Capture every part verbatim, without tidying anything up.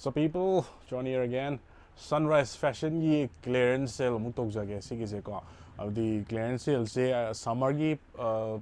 So people, John here again. Sunrise Fashionꯒꯤ clearance sale ꯑꯃꯨꯛ ꯇꯧꯖꯒꯦ ꯁꯤꯒꯤꯁꯦꯀꯣ꯫ ꯑꯗꯨꯗꯤ clearance saleꯁꯦ summerꯒꯤ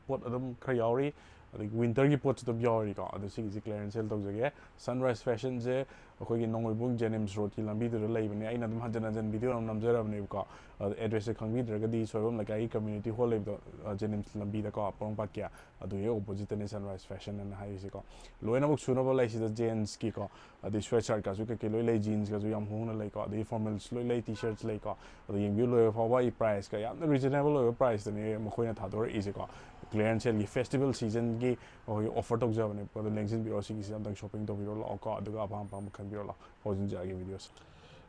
ꯄꯣꯠ ꯑꯗꯨꯝ ꯈꯔ ꯌꯥꯎꯔꯤ, ꯑꯗꯒꯤ winterꯒꯤ ꯄꯣꯠꯁꯨ ꯑꯗꯨꯝ ꯌꯥꯎꯔꯤꯀꯣ꯫ ꯑꯗꯨ ꯁꯤꯒꯤꯁꯦ clearance sale ꯇꯧꯖꯒꯦ꯫ Sunrise Fashionꯁꯦ ꯑꯩꯈꯣꯏꯒꯤ ꯅꯣꯡꯃꯩꯕꯨꯡ Jennings Roadꯀꯤ ꯂꯝꯕꯤꯗꯨꯗ ꯂꯩꯕꯅꯦ꯫ ꯑꯩꯅ ꯑꯗꯨꯝ ꯍꯟꯖꯟ ꯍꯟꯖꯟ video ꯑꯃ ꯅꯝꯖꯔꯕꯅꯦꯕꯀꯣ꯫ ꯑꯗꯣ addressꯁꯦ ꯈꯪꯕꯤꯗ꯭ꯔꯒꯗꯤ ꯁꯣꯏꯕꯝ ꯂꯩꯀꯥꯏꯒꯤ community hall ꯂꯩꯕꯗꯣ, Jennings ꯂꯝꯕꯤꯗꯀꯣ, ꯄꯣꯔꯣꯝꯄꯥꯠꯀꯤ ꯑꯗꯨꯒꯤ oppositeꯇꯅꯦ Sunrise Fashion ꯑꯅ ꯍꯥꯏꯔꯤꯁꯤꯀꯣ꯫ ꯂꯣꯏꯅꯃꯛ ꯁꯨꯅꯕ ꯂꯩ ꯁꯤꯗ, jeansꯀꯤꯀꯣ, ꯑꯗꯩ sweatshirtꯀꯥꯁꯨ ꯀꯩꯀꯩ ꯂꯣꯏ ꯂꯩ, jeansꯀꯥꯁꯨ ꯌꯥꯝ ꯍꯣꯡꯅ ꯂꯩꯀꯣ, ꯑꯗꯒꯤ formals ꯂꯣꯏ ꯂꯩ, T-shirts ꯂꯩꯀꯣ꯫ ꯑꯗꯣ ꯌꯦꯡꯕꯤꯌꯨ, ꯂꯣꯏꯕ ꯐꯥꯎꯕ ꯑꯩ priceꯀ ꯌꯥꯝꯅ reasonable ꯑꯣꯏꯕ priceꯇꯅꯦ ꯃꯈꯣꯏꯅ ꯊꯥꯗꯣꯔꯛꯏꯁꯦꯀꯣ꯫ Clearance saleꯒꯤ festival seasonꯒꯤ ꯑꯩꯈꯣꯏꯒꯤ offer ꯇꯧꯖꯕꯅꯦ꯫ ꯑꯗꯣ ꯂꯦꯡꯁꯤꯟꯕꯤꯔꯣ, ꯁꯤꯒꯤꯁꯦ ꯑꯝꯇꯪ shopping ꯇꯧꯕꯤꯔꯣ ꯂꯥꯛꯑꯣꯀꯣ, ꯑꯗꯨꯒ ꯑꯄꯥꯝ ꯑꯄꯥꯝꯕ ꯈꯟꯕꯤꯔꯣ ꯂꯥꯛꯑꯣ꯫ ꯍꯧꯖꯤꯟꯖꯔꯛꯑꯒꯦ videoꯁꯦ꯫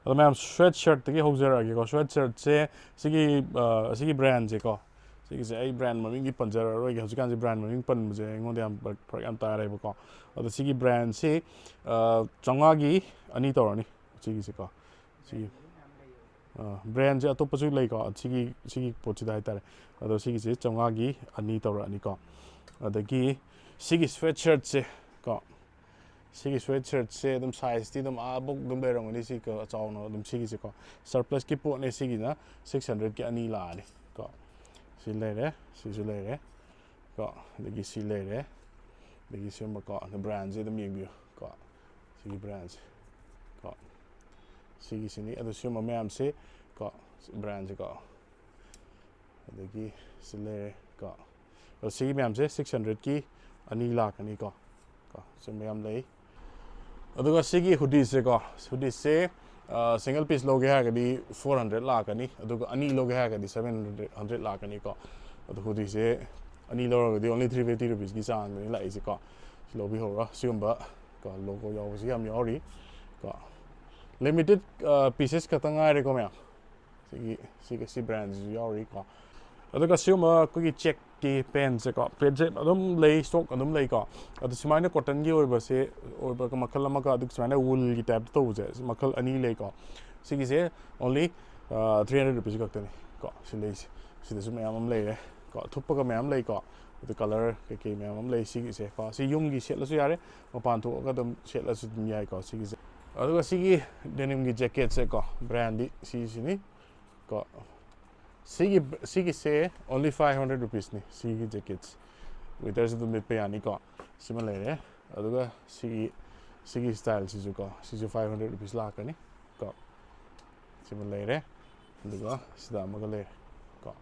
ꯑꯗꯣ ꯃꯌꯥꯝ, sweatshirtꯇꯒꯤ ꯍꯧꯖꯔꯛꯑꯒꯦꯀꯣ꯫ Sweatshirtꯁꯦ ꯁꯤꯒꯤ, ꯑ, ꯁꯤꯒꯤ brandꯁꯦꯀꯣ, ꯁꯤꯒꯤꯁꯦ ꯑꯩ brand ꯃꯃꯤꯡꯗꯤ ꯄꯟꯖꯔꯔꯣꯏꯒꯦ꯫ ꯍꯧꯖꯤꯛꯀꯥꯟꯁꯦ brand ꯃꯃꯤꯡ ꯄꯟꯕꯁꯦ ꯑꯩꯉꯣꯟꯗ ꯌꯥꯝ ꯐꯔꯛ ꯌꯥꯝ ꯇꯥꯔꯦꯕꯀꯣ꯫ ꯑꯗꯣ ꯁꯤꯒꯤ brandꯁꯤ, ꯑ, ꯆꯥꯝꯃꯉꯥꯒꯤ ꯑꯅꯤ ꯇꯧꯔꯅꯤ ꯁꯤꯒꯤꯁꯦꯀꯣ꯫ ꯁꯤꯒꯤ, ꯑ, brandꯁꯦ ꯑꯇꯣꯞꯄꯁꯨ ꯂꯩꯀꯣ, ꯁꯤꯒꯤ, ꯁꯤꯒꯤ ꯄꯣꯠꯁꯤꯗ ꯍꯥꯏꯇꯥꯔꯦ꯫ ꯑꯗꯣ ꯁꯤꯒꯤꯁꯦ ꯆꯥꯝꯃꯉꯥꯒꯤ ꯑꯅꯤ ꯇꯧꯔꯛꯑꯅꯤꯀꯣ꯫ ꯑꯗꯒꯤ ꯁꯤꯒꯤ sweatshirtꯁꯦ ꯀꯣ, ꯁꯤꯒꯤ sweatshirtꯁꯦ ꯑꯗꯨꯝ sizeꯇꯤ ꯑꯗꯨꯝ ꯑꯥꯕꯨꯛ ꯑꯗꯨꯝ ꯂꯩꯔꯝꯒꯅꯤ꯫ ꯁꯤ ꯀ-, ꯆꯥꯎꯅ ꯑꯗꯨꯝ ꯁꯤꯒꯤꯁꯦꯀꯣ, surplusꯀꯤ ꯄꯣꯠꯅꯦ꯫ ꯁꯤꯒꯤꯅ six hundredꯀꯤ ꯑꯅꯤ ꯂꯥꯛꯑꯅꯤ ꯀꯣ꯫ ꯁꯤ ꯂꯩꯔꯦ, ꯁꯤꯁꯨ ꯂꯩꯔꯦ ꯀꯣ, ꯑꯗꯒꯤ ꯁꯤ ꯂꯩꯔꯦ, ꯑꯗꯒꯤ ꯁꯤꯒꯨꯝꯕ ꯀꯣ꯫ ꯑꯗ brandꯁꯦ ꯑꯗꯨꯝ ꯌꯦꯡꯕꯤꯌꯨ ꯀꯣ, ꯁꯤꯒꯤ brandꯁꯦ ꯀꯣ, ꯁꯤꯒꯤꯁꯤꯅꯤ꯫ ꯑꯗꯨ ꯁꯤꯒꯨꯝꯕ ꯃꯌꯥꯝꯁꯦ ꯀꯣ, brandꯁꯦ ꯀꯣ, ꯑꯗꯒꯤ ꯁꯤ ꯂꯩꯔꯦ ꯀꯣ꯫ ꯑꯗꯣ ꯁꯤꯒꯤ ꯃꯌꯥꯝꯁꯦ six hundredꯀꯤ ꯑꯅꯤ ꯂꯥꯛꯀꯅꯤ ꯀꯣ꯫ ꯀꯣ, ꯁꯤ ꯃꯌꯥꯝ ꯂꯩ꯫ ꯑꯗꯨꯒ ꯁꯤꯒꯤ hoodiesꯁꯦ ꯀꯣ, hoodiesꯁꯦ, ꯑ, single piece ꯂꯧꯒꯦ ꯍꯥꯏꯔꯒꯗꯤ four hundred ꯂꯥꯛꯀꯅꯤ, ꯑꯗꯨꯒ ꯑꯅꯤ ꯂꯧꯒꯦ ꯍꯥꯏꯔꯒꯗꯤ seven hundred ꯂꯥꯛꯀꯅꯤ ꯀꯣ꯫ ꯑꯗꯣ hoodiesꯁꯦ ꯑꯅꯤ ꯂꯧꯔꯒꯗꯤ only three fifty rupeesꯀꯤ ꯆꯥꯡꯗꯅꯤ ꯂꯥꯛꯏꯁꯦ ꯀꯣ꯫ ꯁꯤ ꯂꯧꯕꯤꯍꯧꯔꯣ꯫ ꯁꯤꯒꯨꯝꯕ ꯀꯣ, logo ꯌꯥꯎꯕꯁꯨ ꯌꯥꯝ ꯌꯥꯎꯔꯤ ꯀꯣ꯫ Limited, ꯑ, pieces ꯈꯛꯇꯪ ꯉꯥꯏꯔꯦꯀꯣ ꯃꯌꯥꯝ꯫ ꯁꯤꯒꯤ, ꯁꯤꯒ ꯁꯤ brandꯁꯤꯁꯨ ꯌꯥꯎꯔꯤꯀꯣ꯫ ꯑꯗꯨꯒ ꯁꯤꯒꯨꯝꯕ ꯑꯩꯈꯣꯏꯒꯤ checkꯀꯤ pantꯁꯦꯀꯣ, pantꯁꯦ ꯑꯗꯨꯝ ꯂꯩ, stock ꯑꯗꯨꯝ ꯂꯩꯀꯣ꯫ ꯑꯗꯨ ꯁꯨꯃꯥꯏꯅ cottonꯒꯤ ꯑꯣꯏꯕꯁꯦ, ꯑꯣꯏꯕ ꯃꯈꯜ ꯑꯃꯒ, ꯑꯗꯨꯒ ꯁꯨꯃꯥꯏꯅ woolꯒꯤ typeꯇ ꯇꯧꯕꯁꯦ, ꯃꯈꯜ ꯑꯅꯤ ꯂꯩꯀꯣ꯫ ꯁꯤꯒꯤꯁꯦ only, ꯑ, three hundred rupees ꯈꯛꯇꯅꯤ ꯀꯣ꯫ ꯁꯤ ꯂꯩꯁꯦ, ꯁꯤꯗꯁꯨ ꯃꯌꯥꯝ ꯑꯃ ꯂꯩꯔꯦ ꯀꯣ, ꯑꯊꯨꯞꯄꯒ ꯃꯌꯥꯝ ꯂꯩꯀꯣ꯫ ꯑꯗꯨ colour ꯀꯩꯀꯩ ꯃꯌꯥꯝ ꯑꯃ ꯂꯩ ꯁꯤꯒꯤꯁꯦ ꯀꯣ꯫ ꯁꯤ ꯌꯨꯝꯒꯤ ꯁꯦꯠꯂꯁꯨ ꯌꯥꯔꯦ, ꯃꯄꯥꯟ ꯊꯣꯛꯑꯒ ꯑꯗꯨꯝ ꯁꯦꯠꯂꯁꯨ ꯑꯗꯨꯝ ꯌꯥꯏꯀꯣ ꯁꯤꯒꯤꯁꯦ꯫ ꯑꯗꯨꯒ ꯁꯤꯒꯤ ꯗꯦꯅꯤꯝꯒꯤ ꯖꯦꯀꯦꯠꯁꯦ ꯀꯣ, ꯕ꯭ꯔꯥꯟꯗꯤ ꯁꯤꯁꯤꯅꯤ ꯀꯣ꯫ ꯁꯤꯒꯤ, ꯁꯤꯒꯤꯁꯦ only five hundred rupeesꯅꯤ, ꯁꯤꯒꯤ ꯖꯦꯀꯦꯠꯁꯦ꯫ ꯋꯤꯟꯇꯔꯁꯨ ꯑꯗꯨꯝ ꯂꯤꯠꯄ ꯌꯥꯅꯤꯀꯣ꯫ ꯁꯤꯃ ꯂꯩꯔꯦ꯫ ꯑꯗꯨꯒ ꯁꯤꯒꯤ, ꯁꯤꯒꯤ ꯁ꯭ꯇꯥꯏꯜꯁꯤꯁꯨ ꯀꯣ, ꯁꯤꯁꯨ five hundred rupees ꯂꯥꯛꯀꯅꯤ ꯀꯣ꯫ ꯁꯤꯃ ꯂꯩꯔꯦ꯫ ꯑꯗꯨꯒ ꯁꯤꯗ ꯑꯃꯒ ꯂꯩꯔꯦ ꯀꯣ꯫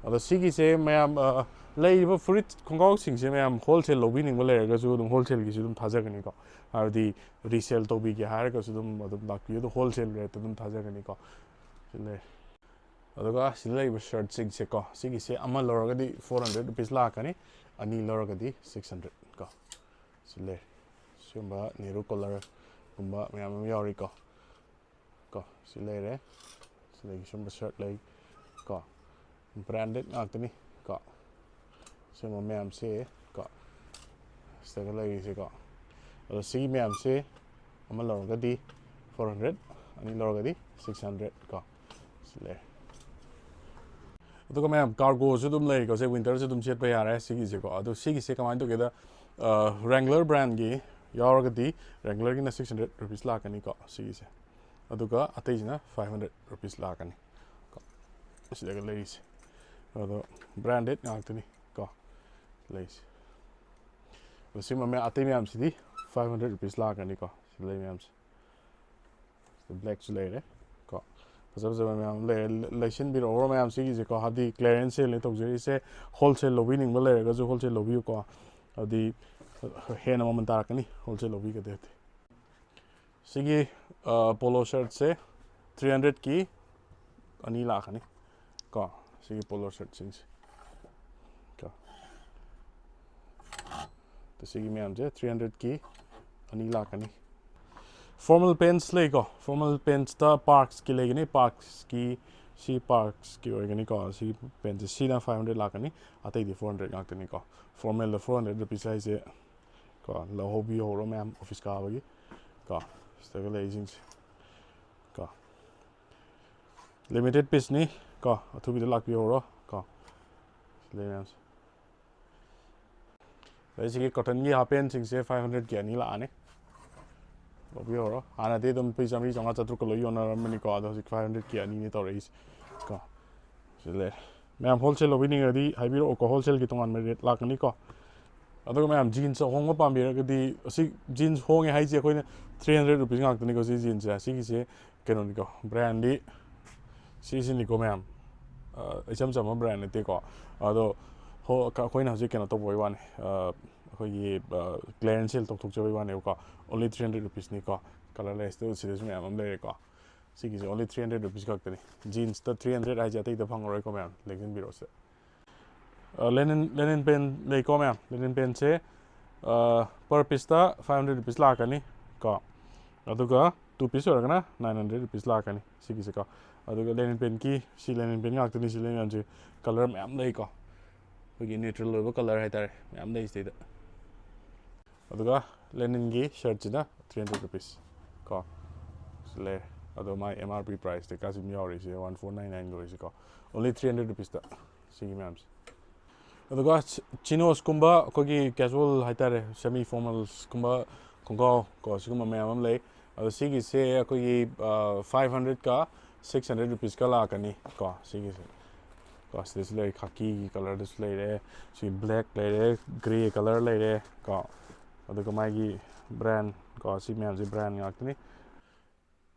ꯑꯗꯣ ꯁꯤꯒꯤꯁꯦ ꯃꯌꯥꯝ, ꯑ, ꯂꯩꯔꯤꯕ ꯐꯨꯔꯤꯠ ꯈꯣꯡꯒ꯭ꯔꯥꯎꯁꯤꯡꯁꯦ ꯃꯌꯥꯝ ꯍꯣꯜꯁꯦꯜ ꯂꯧꯕꯤꯅꯤꯡꯕ ꯂꯩꯔꯒꯁꯨ ꯑꯗꯨꯝ ꯍꯣꯜꯁꯦꯜꯒꯤꯁꯨ ꯑꯗꯨꯝ ꯊꯥꯖꯒꯅꯤꯀꯣ꯫ ꯍꯥꯏꯕꯗꯤ ꯔꯤꯁꯦꯜ ꯇꯧꯕꯤꯒꯦ ꯍꯥꯏꯔꯒꯁꯨ ꯑꯗꯨꯝ, ꯑꯗꯨꯝ ꯂꯥꯛꯄꯤꯌꯨ꯫ ꯑꯗꯣ ꯍꯣꯜꯁꯦꯜ ꯔꯦꯠꯇ ꯑꯗꯨꯝ ꯊꯥꯖꯒꯅꯤꯀꯣ꯫ ꯁꯤ ꯂꯩꯔꯦ꯫ ꯑꯗꯨꯒ ꯁꯤꯗ ꯂꯩꯔꯤꯕ ꯁꯔꯠꯁꯤꯡꯁꯦꯀꯣ, ꯁꯤꯒꯤꯁꯦ ꯑꯃ ꯂꯧꯔꯒꯗꯤ four hundred rupees ꯂꯥꯛꯀꯅꯤ, ꯑꯅꯤ ꯂꯧꯔꯒꯗꯤ six hundred ꯀꯣ꯫ ꯁꯤ ꯂꯩꯔꯦ꯫ ꯁꯤꯒꯨꯝꯕ ꯅꯦꯍꯔꯨ ꯀꯣꯂꯔꯒꯨꯝꯕ ꯃꯌꯥꯝ ꯑꯃ ꯌꯥꯎꯔꯤꯀꯣ꯫ ꯀꯣ, ꯁꯤ ꯂꯩꯔꯦ꯫ ꯁꯤꯗꯒꯤ ꯁꯨꯝꯕ ꯁꯔꯠ ꯂꯩ ꯀꯣ꯫ ꯕ꯭ꯔꯥꯟꯗꯦꯠ ꯉꯥꯛꯇꯅꯤ ꯀꯣ꯫ ꯁꯤꯒꯨꯝꯕ ꯃꯌꯥꯝꯁꯦ ꯀꯣ꯫ ꯁꯤꯗꯒ ꯂꯩꯔꯤꯁꯦꯀꯣ꯫ ꯑꯗꯣ ꯁꯤꯒꯤ ꯃꯌꯥꯝꯁꯦ ꯑꯃ ꯂꯧꯔꯒꯗꯤ four hundred, ꯑꯅꯤ ꯂꯧꯔꯒꯗꯤ six hundred ꯀꯣ꯫ ꯁꯤ ꯂꯩꯔꯦ꯫ ꯑꯗꯨꯒ ꯃꯌꯥꯝ ꯀꯥꯔꯒꯣꯁꯨ ꯑꯗꯨꯝ ꯂꯩꯀꯣ꯫ ꯁꯦ ꯋꯤꯟꯇꯔꯁꯨ ꯑꯗꯨꯝ ꯁꯦꯠꯄ ꯌꯥꯔꯦ ꯁꯤꯒꯤꯁꯦꯀꯣ꯫ ꯑꯗꯣ ꯁꯤꯒꯤꯁꯦ ꯀꯃꯥꯏꯅ ꯇꯧꯒꯦꯗ, ꯔꯦꯡꯒ꯭ꯂꯔ ꯕ꯭ꯔꯥꯟꯒꯤ ꯌꯥꯎꯔꯒꯗꯤ ꯔꯦꯡꯒ꯭ꯂꯔꯒꯤꯅ six hundred rupees ꯂꯥꯛꯀꯅꯤꯀꯣ ꯁꯤꯒꯤꯁꯦ꯫ ꯑꯗꯨꯒ ꯑꯇꯩꯁꯤꯅ five hundred rupees ꯂꯥꯛꯀꯅꯤ ꯀꯣ꯫ ꯁꯤꯗꯒ ꯂꯩꯔꯤꯁꯦ꯫ ꯑꯗꯣ ꯕ꯭ꯔꯥꯟꯗꯦꯠ ꯉꯥꯛꯇꯅꯤ ꯀꯣ ꯂꯩꯔꯤꯁꯦ꯫ ꯑꯗꯣ ꯁꯤ ꯃꯌꯥꯝ, ꯑꯇꯩ ꯃꯌꯥꯝꯁꯤꯗꯤ five hundred rupees ꯂꯥꯛꯀꯅꯤꯀꯣ꯫ ꯁꯤꯗ ꯂꯩ ꯃꯌꯥꯝꯁꯦ꯫ ꯕ꯭ꯂꯦꯛꯁꯨ ꯂꯩꯔꯦ ꯀꯣ꯫ ꯐꯖ ꯐꯖꯕ ꯃꯌꯥꯝ ꯑꯃ ꯂꯩꯔꯦ꯫ ꯂ-, ꯂꯩꯁꯤꯟꯕꯤꯔꯛꯑꯣ ꯃꯌꯥꯝ ꯁꯤꯒꯤꯁꯦꯀꯣ꯫ ꯍꯥꯏꯗꯤ clearance sale ꯅꯦ ꯇꯧꯖꯔꯤꯁꯦ꯫ ꯍꯣꯜꯁꯦꯜ ꯂꯧꯕꯤꯅꯤꯡꯕ ꯂꯩꯔꯒꯁꯨ ꯍꯣꯜꯁꯦꯜ ꯂꯧꯕꯤꯌꯨꯀꯣ꯫ ꯍꯥꯏꯗꯤ ꯍꯦꯟꯅ ꯃꯃꯜ ꯇꯥꯔꯛꯀꯅꯤ ꯍꯣꯜꯁꯦꯜ ꯂꯧꯕꯤꯒꯗꯤ꯫ ꯁꯤꯒꯤ, ꯑ, ꯄꯣꯂꯣ ꯁꯔꯠꯁꯦ three hundred ꯀꯤ ꯑꯅꯤ ꯂꯥꯛꯀꯅꯤ ꯀꯣ꯫ ꯁꯤꯒꯤ ꯄꯣꯂꯣ ꯁꯔꯠꯁꯤꯡꯁꯦ ꯀꯣ꯫ ꯑꯗꯣ ꯁꯤꯒꯤ ꯃꯌꯥꯝꯁꯦ three hundred ꯀꯤ ꯑꯅꯤ ꯂꯥꯛꯀꯅꯤ꯫ ꯐꯣꯔꯃꯦꯜ ꯄꯦꯟꯁ ꯂꯩꯀꯣ꯫ ꯐꯣꯔꯃꯦꯜ ꯄꯦꯟꯁꯇ ꯄꯥꯔꯛꯁꯀꯤ ꯂꯩꯒꯅꯤ꯫ ꯄꯥꯔꯛꯁꯀꯤ, ꯁꯤ ꯄꯥꯔꯛꯁꯀꯤ ꯑꯣꯏꯒꯅꯤꯀꯣ꯫ ꯁꯤ ꯄꯦꯟꯁꯦ ꯁꯤꯅ five hundred ꯂꯥꯛꯀꯅꯤ꯫ ꯑꯇꯩꯗꯤ four hundred ꯉꯥꯛꯇꯅꯤꯀꯣ꯫ ꯐꯣꯔꯃꯦꯜꯗ four hundred rupees ꯍꯥꯏꯁꯦ ꯀꯣ, ꯂꯧꯍꯧꯕꯤꯍꯧꯔꯣ ꯃꯌꯥꯝ ꯑꯣꯐꯤꯁ ꯀꯥꯕꯒꯤ ꯀꯣ꯫ ꯁꯤꯗꯒ ꯂꯩꯔꯤꯁꯤꯡꯁꯦ ꯀꯣ꯫ ꯂꯤꯃꯤꯇꯦꯠ ꯄꯤꯁꯅꯤ ꯀꯣ꯫ ꯑꯊꯨꯕꯤꯗ ꯂꯥꯛꯄꯤꯍꯧꯔꯣ ꯀꯣ꯫ ꯁꯤ ꯂꯩ ꯃꯌꯥꯝꯁꯦ꯫ ꯑꯗꯩ ꯁꯤꯒꯤ ꯀꯣꯇꯟꯒꯤ ꯍꯥꯞ ꯄꯦꯟꯁꯤꯡꯁꯦ five hundred ꯀꯤ ꯑꯅꯤ ꯂꯥꯛꯑꯅꯤ꯫ ꯇꯧꯕꯤꯍꯧꯔꯣ꯫ ꯍꯥꯟꯅꯗꯤ ꯑꯗꯨꯝ ꯂꯨꯄꯥ ꯆꯥꯝꯃꯔꯤ, ꯆꯥꯝꯃꯉꯥ, ꯆꯥꯇ꯭ꯔꯨꯛꯀ ꯂꯣꯏ ꯌꯣꯟꯅꯔꯝꯕꯅꯤꯀꯣ, ꯑꯗꯣ ꯍꯧꯖꯤꯛ five hundredꯀꯤ ꯑꯅꯤꯅꯦ ꯇꯧꯔꯛꯏꯁꯦ ꯀꯣ꯫ ꯁꯤ ꯂꯩꯔꯦ꯫ ꯃꯌꯥꯝ wholesale ꯂꯧꯕꯤꯅꯤꯡꯉꯗꯤ ꯍꯥꯏꯕꯤꯔꯛꯑꯣꯀꯣ, wholesaleꯒꯤ ꯇꯣꯉꯥꯟꯕ rate ꯂꯥꯛꯀꯅꯤꯀꯣ꯫ ꯑꯗꯨꯒ ꯃꯌꯥꯝ jeans ꯑꯍꯣꯡꯕ ꯄꯥꯝꯕꯤꯔꯒꯗꯤ, ꯑꯁꯤ jeans ꯍꯣꯡꯉꯦ ꯍꯥꯏꯁꯦ ꯑꯩꯈꯣꯏꯅ three hundred rupees ꯉꯥꯛꯇꯅꯤꯀꯣ ꯁꯤ jeansꯁꯦ꯫ ꯁꯤꯒꯤꯁꯦ ꯀꯩꯅꯣꯅꯤꯀꯣ, brandꯗꯤ ꯁꯤꯁꯤꯅꯤꯀꯣ ꯃꯌꯥꯝ꯫ ꯑ, ꯏꯆꯝ ꯆꯝꯕ brand ꯅꯠꯇꯦꯀꯣ꯫ ꯑꯗꯣ ꯍꯣ-, ꯑꯩꯈꯣꯏꯅ ꯍꯧꯖꯤꯛ ꯀꯩꯅꯣ ꯇꯧꯕꯩ ꯋꯥꯅꯤ, ꯑ, ꯑꯩꯈꯣꯏꯒꯤ, ꯑ, clearance sale ꯇꯧꯊꯣꯛꯆꯕꯩ ꯋꯥꯅꯦꯕꯀꯣ꯫ Only three hundred rupeesꯅꯤꯀꯣ꯫ Colour ꯂꯩꯁꯤꯗ ꯁꯤꯗꯁꯨ ꯃꯌꯥꯝ ꯑꯃ ꯂꯩꯔꯦꯀꯣ꯫ ꯁꯤꯒꯤꯁꯦ only three hundred rupees ꯈꯛꯇꯅꯤ꯫ Jeansꯇ three hundred ꯍꯥꯏꯁꯦ ꯑꯇꯩꯗ ꯐꯪꯉꯔꯣꯏꯀꯣ ꯃꯌꯥꯝ, ꯂꯦꯡꯁꯤꯟꯕꯤꯔꯛꯑꯣ ꯁꯤꯗ꯫ ꯑ, linen, linen pant ꯂꯩꯀꯣ ꯃꯌꯥꯝ꯫ Linen pantꯁꯦ, ꯑ, per pieceꯇ five hundred rupees ꯂꯥꯛꯀꯅꯤ ꯀꯣ꯫ ꯑꯗꯨꯒ two piece ꯑꯣꯏꯔꯒꯅ nine hundred rupees ꯂꯥꯛꯀꯅꯤ ꯁꯤꯒꯤꯁꯦꯀꯣ꯫ ꯑꯗꯨꯒ linen pantꯀꯤ, ꯁꯤ linen pant ꯉꯥꯛꯇꯅꯤ, ꯁꯤ linen pantꯁꯦ colour ꯃꯌꯥꯝ ꯂꯩꯀꯣ꯫ ꯑꯩꯈꯣꯏꯒꯤ neutral ꯑꯣꯏꯕ colour ꯍꯥꯏꯇꯥꯔꯦ, ꯃꯌꯥꯝ ꯂꯩ ꯁꯤꯗꯩꯗ꯫ ꯑꯗꯨꯒ linenꯒꯤ shirtꯁꯤꯅ three hundred rupees ꯀꯣ꯫ ꯁꯤ ꯂꯩꯔꯦ꯫ ꯑꯗꯣ ꯃꯥꯏ M R P price ꯀꯩꯀꯥꯁꯨ ꯑꯗꯨꯝ ꯌꯥꯎꯔꯤ ꯁꯤꯗ, one four nine nine ꯑꯣꯏꯔꯤꯁꯤꯀꯣ꯫ Only three hundred rupeesꯇ ꯁꯤꯒꯤ ꯃꯌꯥꯝꯁꯦ꯫ ꯑꯗꯨꯒ ch-, chinosꯀꯨꯝꯕ ꯑꯩꯈꯣꯏꯒꯤ casual ꯍꯥꯏꯇꯥꯔꯦ, semi formalsꯀꯨꯝꯕ ꯈꯣꯡꯒ꯭ꯔꯥꯎ ꯀꯣ, ꯁꯤꯒꯨꯝꯕ ꯃꯌꯥꯝ ꯑꯃ ꯂꯩ꯫ ꯑꯗꯣ ꯁꯤꯒꯤꯁꯦ ꯑꯩꯈꯣꯏꯒꯤ, ꯑ, five hundredꯀ six hundred rupeesꯀ ꯂꯥꯛꯀꯅꯤ ꯀꯣ, ꯁꯤꯒꯤꯁꯦ꯫ ꯀꯣ, ꯁꯤꯗꯁꯨ ꯂꯩꯔꯦ, khaki ꯒꯤ colourꯗꯁꯨ ꯂꯩꯔꯦ, ꯁꯤ black ꯂꯩꯔꯦ, grey colour ꯂꯩꯔꯦ ꯀꯣ꯫ ꯑꯗꯨꯒ ꯃꯥꯒꯤ brand ꯀꯣ, ꯁꯤ ꯃꯌꯥꯝꯁꯦ brand ꯉꯥꯛꯇꯅꯤ꯫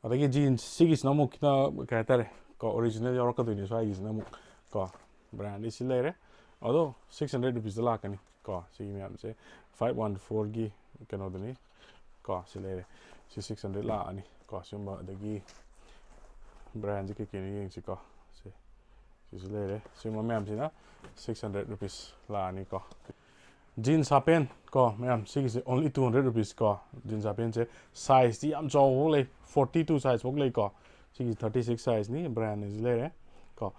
ꯑꯗꯒꯤ jeans, ꯁꯤꯒꯤꯁꯤꯅ ꯑꯃꯨꯛ ꯈꯤꯇꯪ ꯀꯩ ꯍꯥꯏꯇꯥꯔꯦ ꯀꯣ, original ꯌꯥꯎꯔꯛꯀꯗꯣꯏꯅꯤ ꯁ꯭ꯋꯥꯏꯒꯤꯁꯤꯅ ꯑꯃꯨꯛ ꯀꯣ꯫ Brandꯗꯤ ꯁꯤ ꯂꯩꯔꯦ꯫ ꯑꯗꯣ six hundred rupeesꯇ ꯂꯥꯛꯀꯅꯤ ꯀꯣ, ꯁꯤꯒꯤ ꯃꯌꯥꯝꯁꯦ꯫ Five one fourꯒꯤ ꯀꯩꯅꯣꯗꯨꯅꯤ ꯀꯣ, ꯁꯤ ꯂꯩꯔꯦ꯫ ꯁꯤ six hundred ꯂꯥꯛꯑꯅꯤ ꯀꯣ, ꯁꯤꯒꯨꯝꯕ꯫ ꯑꯗꯒꯤ brandꯁꯦ ꯀꯩꯀꯩꯅꯣ ꯌꯦꯡꯁꯤꯀꯣ꯫ ꯁꯤ, ꯁꯤꯁꯨ ꯂꯩꯔꯦ꯫ ꯁꯤꯒꯨꯝꯕ ꯃꯌꯥꯝꯁꯤꯅ six hundred rupees ꯂꯥꯛꯑꯅꯤꯀꯣ꯫ Jeans half pant ꯀꯣ ꯃꯌꯥꯝ, ꯁꯤꯒꯤꯁꯦ only two hundred rupees ꯀꯣ꯫ Jeans half pantꯁꯦ sizeꯇꯤ ꯌꯥꯝ ꯆꯥꯎꯕ ꯐꯥꯎ ꯂꯩ, forty two size ꯐꯥꯎ ꯂꯩꯀꯣ꯫ ꯁꯤꯒꯤ thirty six sizeꯅꯤ, brandꯅꯤ, ꯁꯤ ꯂꯩꯔꯦ ꯀꯣ꯫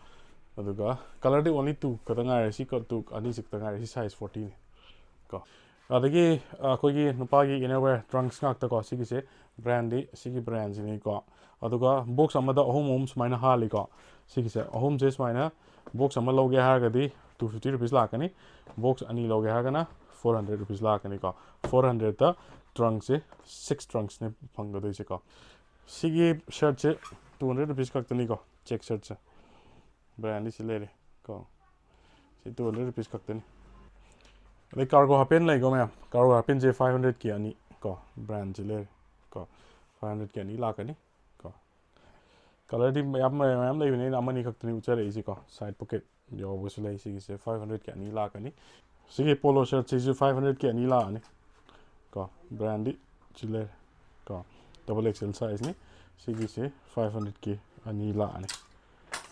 ꯑꯗꯨꯒ colourꯗꯤ only two ꯈꯛꯇ ꯉꯥꯏꯔꯦ, ꯁꯤ ꯀ-, two ꯑꯅꯤꯁꯤ ꯈꯛꯇ ꯉꯥꯏꯔꯦ, ꯁꯤ size fortyꯅꯤ ꯀꯣ꯫ ꯑꯗꯒꯤ ꯑꯩꯈꯣꯏꯒꯤ ꯅꯨꯄꯥꯒꯤ innerwear trunks ꯉꯥꯛꯇ ꯀꯣ, ꯁꯤꯒꯤꯁꯦ brandꯗꯤ ꯁꯤꯒꯤ brandꯁꯤꯅꯤꯀꯣ꯫ ꯑꯗꯨꯒ box ꯑꯃꯗ ꯑꯍꯨꯝ ꯑꯍꯨꯝ ꯁꯨꯃꯥꯏꯅ ꯍꯥꯜꯂꯤꯀꯣ꯫ ꯁꯤꯒꯤꯁꯦ ꯑꯍꯨꯝꯁꯦ ꯁꯨꯃꯥꯏꯅ box ꯑꯃ ꯂꯧꯒꯦ ꯍꯥꯏꯔꯒꯗꯤ two fifty rupees ꯂꯥꯛꯀꯅꯤ, box ꯑꯅꯤ ꯂꯧꯒꯦ ꯍꯥꯏꯔꯒꯅ four hundred rupees ꯂꯥꯛꯀꯅꯤꯀꯣ꯫ Four hundredꯇ Trunkꯁꯦ six trunksꯅꯦ ꯐꯪꯒꯗꯣꯏꯁꯦ ꯀꯣ꯫ ꯁꯤꯒꯤ shirtꯁꯦ two hundred rupees ꯈꯛꯇꯅꯤꯀꯣ, check shirtꯁꯦ꯫ Brandꯗꯤ ꯁꯤ ꯂꯩꯔꯦ ꯀꯣ, ꯁꯤ two hundred rupees ꯈꯛꯇꯅꯤ꯫ ꯑꯗꯩ cargo halfpant ꯂꯩꯀꯣ ꯃꯌꯥꯝ, cargo halfpantꯁꯦ five hundredꯀꯤ ꯑꯅꯤ ꯀꯣ, brandꯁꯤ ꯂꯩꯔꯦ ꯀꯣ, five hundredꯀꯤ ꯑꯅꯤ ꯂꯥꯛꯀꯅꯤ ꯀꯣ꯫ Colorꯗꯤ ꯃꯌꯥꯝ ꯃꯌꯥꯝ ꯂꯩꯕꯅꯤ, ꯑꯩꯅ ꯑꯃꯅꯤ ꯈꯛꯇꯅꯤ ꯎꯠꯆꯔꯛꯏꯁꯦ ꯀꯣ꯫ Side pocket ꯌꯥꯎꯕꯁꯨ ꯂꯩ꯫ ꯁꯤꯒꯤꯁꯦ five hundredꯀꯤ ꯑꯅꯤ ꯂꯥꯛꯀꯅꯤ꯫ ꯁꯤꯒꯤ polo shirtꯁꯤꯁꯨ five hundredꯀꯤ ꯑꯅꯤ ꯂꯥꯛꯑꯅꯤ ꯀꯣ꯫ Brandꯗꯤ ꯁꯤ ꯂꯩꯔꯦ ꯀꯣ, double XL sizeꯅꯤ꯫ ꯁꯤꯒꯤꯁꯦ five hundredꯀꯤ ꯑꯅꯤ ꯂꯥꯛꯑꯅꯤ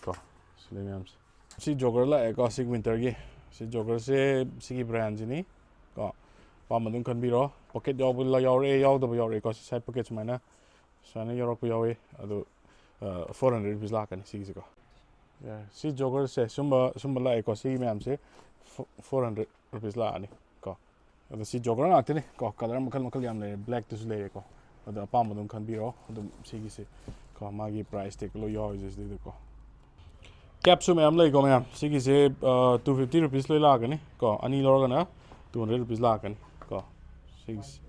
ꯀꯣ꯫ ꯁꯤ ꯂꯩ ꯃꯌꯥꯝꯁꯦ꯫ ꯁꯤ jogger ꯂꯥꯛꯑꯦꯀꯣ, ꯁꯤ winterꯒꯤ꯫ ꯁꯤ joggerꯁꯦ ꯁꯤꯒꯤ brandꯁꯤꯅꯤ ꯀꯣ꯫ ꯑꯄꯥꯝꯕ ꯑꯗꯨꯝ ꯈꯟꯕꯤꯔꯣ꯫ Pocket ꯌꯥꯎꯕ ꯌꯥꯎꯔꯛꯑꯦ, ꯌꯥꯎꯗꯕ ꯌꯥꯎꯔꯛꯑꯦꯀꯣ꯫ ꯁꯤ side pocket ꯁꯨꯃꯥꯏꯅ ꯁꯨꯃꯥꯏꯅ ꯌꯥꯎꯔꯛꯄ ꯌꯥꯎꯋꯤ꯫ ꯑꯗꯨ four hundred rupees ꯂꯥꯛꯀꯅꯤ ꯁꯤꯒꯤꯁꯦꯀꯣ꯫ ꯌꯥꯔꯦ꯫ ꯁꯤ joggerꯁꯦ ꯁꯨꯝꯕ ꯁꯨꯝꯕ ꯂꯥꯛꯑꯦꯀꯣ꯫ ꯁꯤꯒꯤ ꯃꯌꯥꯝꯁꯦ four hundred rupees ꯂꯥꯛꯑꯅꯤ ꯀꯣ꯫ ꯑꯗꯣ ꯁꯤ jogger ꯉꯥꯛꯇꯅꯤ ꯀꯣ, color ꯃꯈꯜ ꯃꯈꯜ ꯌꯥꯝ ꯂꯩꯔꯦ, blackꯇꯁꯨ ꯂꯩꯔꯦꯀꯣ꯫ ꯑꯗꯣ ꯑꯄꯥꯝꯕ ꯑꯗꯨꯝ ꯈꯟꯕꯤꯔꯣ꯫ ꯑꯗꯨꯝ ꯁꯤꯒꯤꯁꯦ ꯀꯣ, ꯃꯥꯒꯤ price tag ꯂꯣꯏ ꯌꯥꯎꯔꯤꯁꯦ ꯁꯤꯗꯩꯗꯀꯣ꯫ Capꯁꯨ ꯃꯌꯥꯝ ꯂꯩꯀꯣ ꯃꯌꯥꯝ꯫ ꯁꯤꯒꯤꯁꯦ two fifty rupees ꯂꯣꯏ ꯂꯥꯛꯀꯅꯤ ꯀꯣ꯫ ꯑꯅꯤ ꯂꯧꯔꯒꯅ two hundred rupees ꯂꯥꯛꯀꯅꯤ ꯀꯣ꯫ ꯁꯤꯒꯤꯁꯦ꯫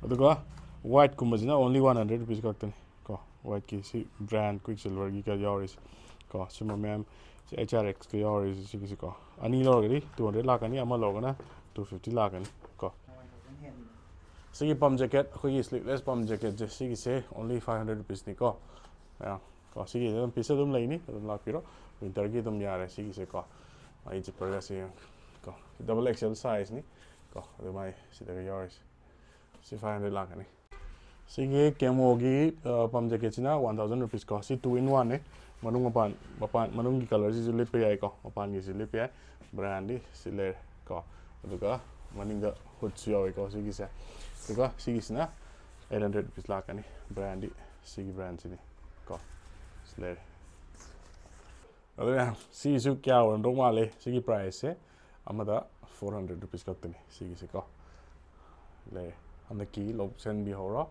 ꯑꯗꯨꯒ whiteꯀꯨꯝꯕꯁꯤꯅ only one hundred rupees ꯈꯛꯇꯅꯤ ꯀꯣ꯫ Whiteꯀꯤ ꯁꯤ brand Quicksilverꯒꯤꯒ ꯌꯥꯎꯔꯤꯁꯦ ꯀꯣ꯫ ꯁꯨꯝꯕ ꯃꯌꯥꯝ ꯁꯤ HRXꯀ ꯌꯥꯎꯔꯤꯁꯦ ꯁꯤꯒꯤꯁꯦ ꯀꯣ꯫ ꯑꯅꯤ ꯂꯧꯔꯒꯗꯤ two hundred ꯂꯥꯛꯀꯅꯤ, ꯑꯃ ꯂꯧꯔꯒꯅ two fifty ꯂꯥꯛꯀꯅꯤ ꯀꯣ꯫ ꯁꯤꯒꯤ pump jacket, ꯑꯩꯈꯣꯏꯒꯤ sleeveless pump jacketꯁꯦ ꯁꯤꯒꯤꯁꯦ only five hundred rupeesꯅꯤ ꯀꯣ꯫ ꯃꯌꯥꯝ ꯀꯣ, ꯁꯤꯒꯤꯁꯦ ꯑꯗꯨꯝ piece ꯑꯗꯨꯝ ꯂꯩꯅꯤ, ꯑꯗꯨꯝ ꯂꯥꯛꯄꯤꯔꯣ꯫ Winterꯒꯤ ꯑꯗꯨꯝ ꯌꯥꯔꯦ ꯁꯤꯒꯤꯁꯦ ꯀꯣ꯫ ꯃꯥꯒꯤ zipperꯒꯁꯦ ꯌꯦꯡꯉꯣ ꯀꯣ꯫ Double XL sizeꯅꯤ ꯀꯣ꯫ ꯑꯗꯨ ꯃꯥꯏ ꯁꯤꯗꯒ ꯌꯥꯎꯔꯤꯁꯦ꯫ ꯁꯤ five hundred ꯂꯥꯛꯀꯅꯤ꯫ ꯁꯤꯒꯤ Camoꯒꯤ, ꯑ, pump jacketꯁꯤꯅ one thousand rupees ꯀꯣ꯫ ꯁꯤ two in oneꯅꯦ꯫ ꯃꯅꯨꯡ ꯃꯄꯥꯟ, ꯃꯄꯥꯟ, ꯃꯅꯨꯡꯒꯤ colorꯁꯤꯁꯨ ꯂꯤꯠꯄ ꯌꯥꯏꯀꯣ꯫ ꯃꯄꯥꯟꯒꯤꯁꯨ ꯂꯤꯠꯄ ꯌꯥꯏ꯫ Brandꯗꯤ ꯁꯤ ꯂꯩꯔꯦ ꯀꯣ꯫ ꯑꯗꯨꯒ ꯃꯅꯤꯡꯗ hoodꯁꯨ ꯌꯥꯎꯋꯦꯀꯣ ꯁꯤꯒꯤꯁꯦ꯫ ꯑꯗꯨꯒ ꯁꯤꯒꯤꯁꯤꯅ eight hundred rupees ꯂꯥꯛꯀꯅꯤ꯫ Brandꯗꯤ ꯁꯤꯒꯤ brandꯁꯤꯅꯤ ꯀꯣ꯫ ꯁꯤ ꯂꯩꯔꯦ꯫ ꯑꯗꯨ ꯃꯌꯥꯝ, ꯁꯤꯒꯤꯁꯨ ꯀꯌꯥ ꯑꯣꯏꯔꯝꯗꯧ ꯃꯥꯜꯂꯦ? ꯁꯤꯒꯤ priceꯁꯦ ꯑꯃꯗ four hundred rupees ꯈꯛꯇꯅꯤ ꯁꯤꯒꯤꯁꯦ ꯀꯣ꯫ ꯂꯩꯔꯦ꯫ ꯍꯟꯗꯛꯀꯤ ꯂꯧꯁꯟꯕꯤꯍꯧꯔꯣ꯫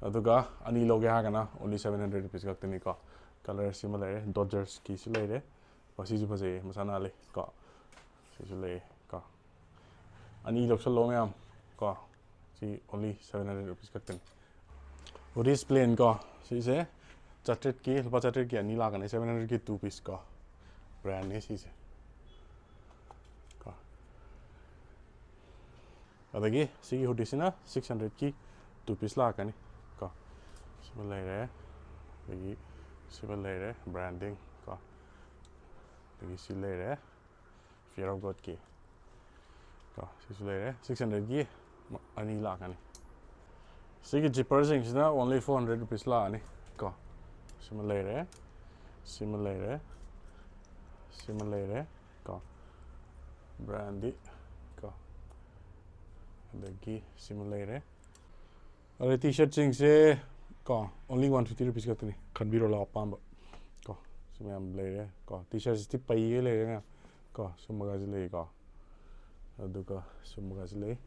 ꯑꯗꯨꯒ ꯑꯅꯤ ꯂꯧꯒꯦ ꯍꯥꯏꯔꯒꯅ only seven hundred rupees ꯈꯛꯇꯅꯤ ꯀꯣ꯫ Colorꯁꯤꯃ ꯂꯩꯔꯦ, Dodgersꯀꯤꯁꯨ ꯂꯩꯔꯦ꯫ ꯀꯣ, ꯁꯤꯁꯨ ꯐꯖꯩꯌꯦ, ꯃꯁꯥ ꯅꯥꯜꯂꯤ ꯀꯣ꯫ ꯁꯤꯁꯨ ꯂꯩꯌꯦ ꯀꯣ꯫ ꯑꯅꯤ ꯂꯧꯁꯜꯂꯣ ꯃꯌꯥꯝ ꯀꯣ꯫ ꯁꯤ only seven hundred rupees ꯈꯛꯇꯅꯤ꯫ Hoodies plain ꯀꯣ, ꯁꯤꯁꯦ ꯆꯥꯇ꯭ꯔꯦꯠꯀꯤ, ꯂꯨꯄꯥ ꯆꯥꯇ꯭ꯔꯦꯠꯀꯤ ꯑꯅꯤ ꯂꯥꯛꯀꯅꯤ, seven hundredꯀꯤ two piece ꯀꯣ, brandꯅꯦ ꯁꯤꯁꯦ ꯀꯣ꯫ ꯑꯗꯒꯤ ꯁꯤꯒꯤ hoodiesꯁꯤꯅ six hundredꯀꯤ two piece ꯂꯥꯛꯀꯅꯤ ꯀꯣ꯫ ꯁꯤꯃ ꯂꯩꯔꯦ, ꯑꯗꯒꯤ ꯁꯤꯃ ꯂꯩꯔꯦ, branding ꯀꯣ꯫ ꯑꯗꯒꯤ ꯁꯤ ꯂꯩꯔꯦ, Fear of Godꯀꯤ ꯀꯣ, ꯁꯤꯁꯨ ꯂꯩꯔꯦ, six hundredꯀꯤ ꯑꯅꯤ ꯂꯥꯛꯀꯅꯤ꯫ ꯁꯤꯒꯤ zipperꯁꯤꯡꯁꯤꯅ only four hundred rupees ꯂꯥꯛꯑꯅꯤ ꯀꯣ꯫ ꯁꯤꯃ ꯂꯩꯔꯦ, ꯁꯤꯃ ꯂꯩꯔꯦ, ꯁꯤꯃ ꯂꯩꯔꯦ ꯀꯣ, brandꯗꯤ ꯀꯣ, ꯑꯗꯒꯤ ꯁꯤꯃ ꯂꯩꯔꯦ꯫ ꯑꯗꯩ T-shirtꯁꯤꯡꯁꯦ ꯀꯣ, only one fifty rupees ꯈꯛꯇꯅꯤ, ꯈꯟꯕꯤꯔꯣ ꯂꯥꯛꯑꯣ ꯑꯄꯥꯝꯕ ꯀꯣ꯫ ꯁꯤ ꯃꯌꯥꯝ ꯂꯩꯔꯦ ꯀꯣ, T-shirtsꯇꯤ ꯄꯩꯒꯩ ꯂꯩꯔꯦ ꯃꯌꯥꯝ ꯀꯣ꯫ ꯁꯨꯝꯕꯒꯁꯨ ꯂꯩ ꯀꯣ, ꯑꯗꯨꯒ ꯁꯨꯝꯕꯒꯁꯨ ꯂꯩ꯫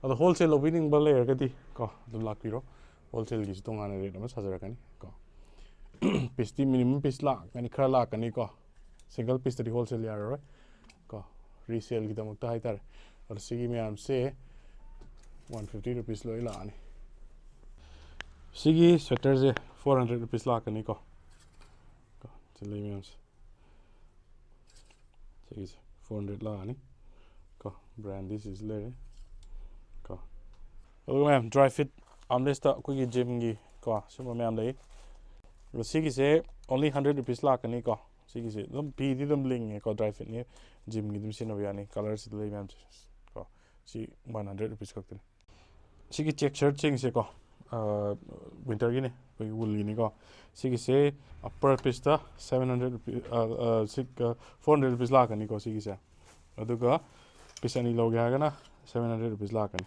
ꯑꯗꯣ wholesale ꯂꯧꯕꯤꯅꯤꯡꯕ ꯂꯩꯔꯒꯗꯤ ꯀꯣ, ꯑꯗꯨꯝ ꯂꯥꯛꯄꯤꯔꯣ꯫ Wholesaleꯒꯤꯁꯨ ꯇꯣꯉꯥꯟꯅ rate ꯑꯃ ꯁꯥꯖꯔꯛꯀꯅꯤ ꯀꯣ꯫ Pieceꯇꯤ minimum piece ꯂꯥꯛꯀꯅꯤ, ꯈꯔ ꯂꯥꯛꯀꯅꯤ ꯀꯣ꯫ Single pieceꯇꯗꯤ wholesale ꯌꯥꯔꯔꯣꯏ ꯀꯣ, resaleꯒꯤꯗꯃꯛꯇ ꯍꯥꯏꯇꯥꯔꯦ꯫ ꯑꯗꯣ ꯁꯤꯒꯤ ꯃꯌꯥꯝꯁꯦ one fifty rupees ꯂꯣꯏ ꯂꯥꯛꯑꯅꯤ꯫ ꯁꯤꯒꯤ sweaterꯁꯦ four hundred rupees ꯂꯥꯛꯀꯅꯤ ꯀꯣ꯫ ꯀꯣ, ꯁꯤ ꯂꯩ ꯃꯌꯥꯝꯁꯦ, ꯁꯤꯒꯤꯁꯦ four hundred ꯂꯥꯛꯑꯅꯤ ꯀꯣ꯫ Brandꯗꯤ ꯁꯤꯁꯨ ꯂꯩꯔꯦ ꯀꯣ꯫ ꯑꯗꯨꯒ ꯃꯌꯥꯝ dry fit armrestꯇ ꯑꯩꯈꯣꯏꯒꯤ gymꯒꯤ ꯀꯣ, ꯁꯤꯒꯨꯝꯕ ꯃꯌꯥꯝ ꯂꯩ꯫ ꯑꯗꯣ ꯁꯤꯒꯤꯁꯦ only hundred rupees ꯂꯥꯛꯀꯅꯤ ꯀꯣ꯫ ꯁꯤꯒꯤꯁꯦ ꯑꯗꯨꯝ ꯐꯤꯗꯤ ꯑꯗꯨꯝ ꯂꯤꯡꯉꯦꯀꯣ, dry fitꯅꯤ, gymꯒꯤ ꯑꯗꯨꯝ ꯁꯤꯖꯤꯟꯅꯕ ꯌꯥꯅꯤ꯫ Colorꯁꯤꯗ ꯂꯩ ꯃꯌꯥꯝꯁꯦ ꯀꯣ꯫ ꯁꯤ one hundred rupees ꯈꯛꯇꯅꯤ꯫ ꯁꯤꯒꯤ check shirtꯁꯤꯡꯁꯦꯀꯣ, winterꯒꯤꯅꯤ, ꯑꯩꯈꯣꯏꯒꯤ woolꯒꯤꯅꯤꯀꯣ꯫ ꯁꯤꯒꯤꯁꯦ per pieceꯇ seven hundred rupees, four hundred rupees ꯂꯥꯛꯀꯅꯤꯀꯣ ꯁꯤꯒꯤꯁꯦ꯫ ꯑꯗꯨꯒ piece ꯑꯅꯤ ꯂꯧꯒꯦ ꯍꯥꯏꯔꯒꯅ seven hundred rupees ꯂꯥꯛꯀꯅꯤ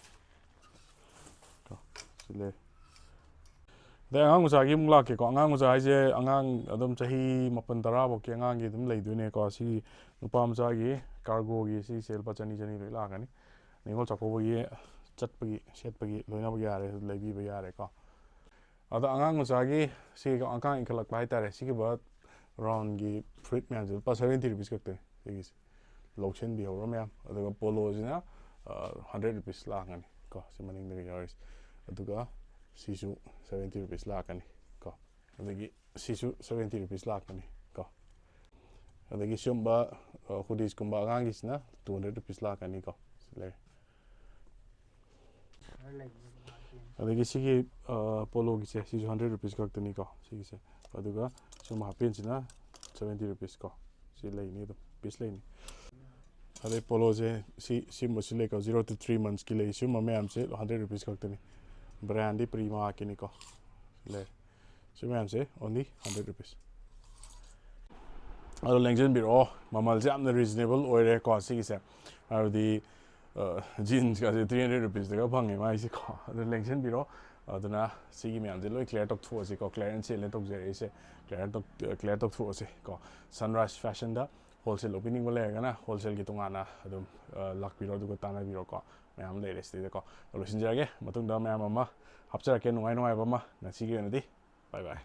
ꯀꯣ꯫ ꯁꯤ ꯂꯩ꯫ ꯑꯗꯩ ꯑꯉꯥꯡ ꯃꯆꯥꯒꯤ ꯑꯃꯨꯛ ꯂꯥꯛꯀꯦꯀꯣ꯫ ꯑꯉꯥꯡ ꯃꯆꯥ ꯍꯥꯏꯁꯦ ꯑꯉꯥꯡ ꯑꯗꯨꯝ ꯆꯍꯤ ꯃꯥꯄꯟ ꯇꯔꯥ ꯐꯥꯎꯀꯤ ꯑꯉꯥꯡꯒꯤ ꯑꯗꯨꯝ ꯂꯩꯗꯣꯏꯅꯦꯀꯣ꯫ ꯁꯤ ꯅꯨꯄꯥ ꯃꯆꯥꯒꯤ cargoꯒꯤ ꯁꯤꯁꯦ ꯂꯨꯄꯥ ꯆꯅꯤ, ꯆꯅꯤ ꯂꯣꯏ ꯂꯥꯛꯀꯅꯤ꯫ ꯅꯤꯉꯣꯜ ꯆꯥꯛꯀꯧꯕꯒꯤ ꯆꯠꯄꯒꯤ, ꯁꯦꯠꯄꯒꯤ, ꯂꯣꯏꯅꯃꯛ ꯌꯥꯔꯦ, ꯂꯩꯕꯤꯕ ꯌꯥꯔꯦꯀꯣ꯫ ꯑꯗꯣ ꯑꯉꯥꯡ ꯃꯆꯥꯒꯤ ꯁꯤ ꯑꯉꯥꯡ ꯏꯟꯈꯠꯂꯛꯄ ꯍꯥꯏꯇꯥꯔꯦ, ꯁꯤꯒꯨꯝꯕ roundꯒꯤ ꯐꯨꯔꯤꯠ ꯃꯌꯥꯝꯁꯦ ꯂꯨꯄꯥ seventy rupees ꯈꯛꯇꯅꯤ ꯁꯤꯒꯤꯁꯦ꯫ ꯂꯧꯁꯤꯟꯕꯤꯍꯧꯔꯣ ꯃꯌꯥꯝ꯫ ꯑꯗꯨꯒ poloꯁꯤꯅ hundred rupees ꯂꯥꯛꯀꯅꯤ꯫ ꯀꯣ, ꯁꯤ ꯃꯅꯤꯡꯗꯒ ꯌꯥꯎꯔꯤꯁꯦ꯫ ꯑꯗꯨꯒ ꯁꯤꯁꯨ seventy rupees ꯂꯥꯛꯀꯅꯤ ꯀꯣ꯫ ꯑꯗꯒꯤ ꯁꯤꯁꯨ seventy rupees ꯂꯥꯛꯀꯅꯤ ꯀꯣ꯫ ꯑꯗꯒꯤ ꯁꯤꯒꯨꯝꯕ hoodies ꯀꯨꯝꯕ ꯑꯉꯥꯡꯒꯤꯁꯤꯅ two hundred rupees ꯂꯥꯛꯀꯅꯤ ꯀꯣ꯫ ꯁꯤ ꯂꯩꯔꯦ꯫ ꯑꯗꯒꯤ ꯁꯤꯒꯤ ꯄꯣꯂꯣꯒꯤꯁꯦ, ꯁꯤꯁꯨ hundred rupees ꯈꯛꯇꯅꯤꯀꯣ ꯁꯤꯒꯤꯁꯦ꯫ ꯑꯗꯨꯒ ꯁꯨꯝ ꯍꯥꯞꯄꯦꯟꯁꯤꯅ seventy rupees ꯀꯣ꯫ ꯁꯤ ꯂꯩꯅꯤ, ꯑꯗꯨꯝ piece ꯂꯩꯅꯤ꯫ ꯑꯗꯩ ꯄꯣꯂꯣꯁꯦ ꯁꯤ, ꯁꯤꯒꯨꯝꯕꯁꯨ ꯂꯩꯀꯣ, zero to three monthsꯀꯤ ꯂꯩ꯫ ꯁꯤꯒꯨꯝꯕ ꯃꯌꯥꯝꯁꯦ hundred rupees ꯈꯛꯇꯅꯤ꯫ Brandꯗꯤ Primarkꯀꯤꯅꯤꯀꯣ꯫ ꯂꯩ꯫ ꯁꯤ ꯃꯌꯥꯝꯁꯦ only hundred rupees꯫ ꯑꯗꯣ ꯂꯦꯡꯁꯤꯟꯕꯤꯔꯛꯑꯣ, ꯃꯃꯜꯁꯦ ꯌꯥꯝꯅ reasonable ꯑꯣꯏꯔꯦꯀꯣ ꯁꯤꯒꯤꯁꯦ꯫ ꯍꯥꯏꯕꯗꯤ jeansꯀꯁꯦ three hundred rupeesꯇꯒ ꯐꯪꯉꯦ ꯃꯥꯏꯁꯦꯀꯣ꯫ ꯑꯗꯨ ꯂꯦꯡꯁꯤꯟꯕꯤꯔꯣ꯫ ꯑꯗꯨꯅ ꯁꯤꯒꯤ ꯃꯌꯥꯝꯁꯦ ꯂꯣꯏ clear ꯇꯧꯊꯣꯛꯑꯁꯤꯀꯣ, clearance saleꯅ ꯇꯧꯖꯔꯛꯏꯁꯦ꯫ Clear ꯇꯧ-, clear ꯇꯧꯊꯣꯛꯑꯁꯤꯀꯣ꯫ Sunrise Fashionꯗ wholesale ꯂꯧꯕꯤꯅꯤꯡꯕ ꯂꯩꯔꯒꯅ wholesaleꯒꯤ ꯇꯣꯉꯥꯟꯅ ꯑꯗꯨꯝ ꯂꯥꯛꯄꯤꯔꯣ, ꯑꯗꯨꯒ ꯇꯥꯟꯅꯕꯤꯔꯣꯀꯣ꯫ ꯃꯌꯥꯝ ꯂꯩꯔꯦ ꯁꯤꯗꯩꯗꯀꯣ꯫ ꯂꯣꯏꯁꯤꯟꯖꯔꯒꯦ, ꯃꯇꯨꯡꯗ ꯃꯌꯥꯝ ꯑꯃ ꯍꯥꯞꯆꯔꯛꯀꯦ, ꯅꯨꯡꯉꯥꯏ ꯅꯨꯡꯉꯥꯏꯕ ꯑꯃ꯫ ꯉꯁꯤꯒꯤ ꯑꯣꯏꯅꯗꯤ bye bye꯫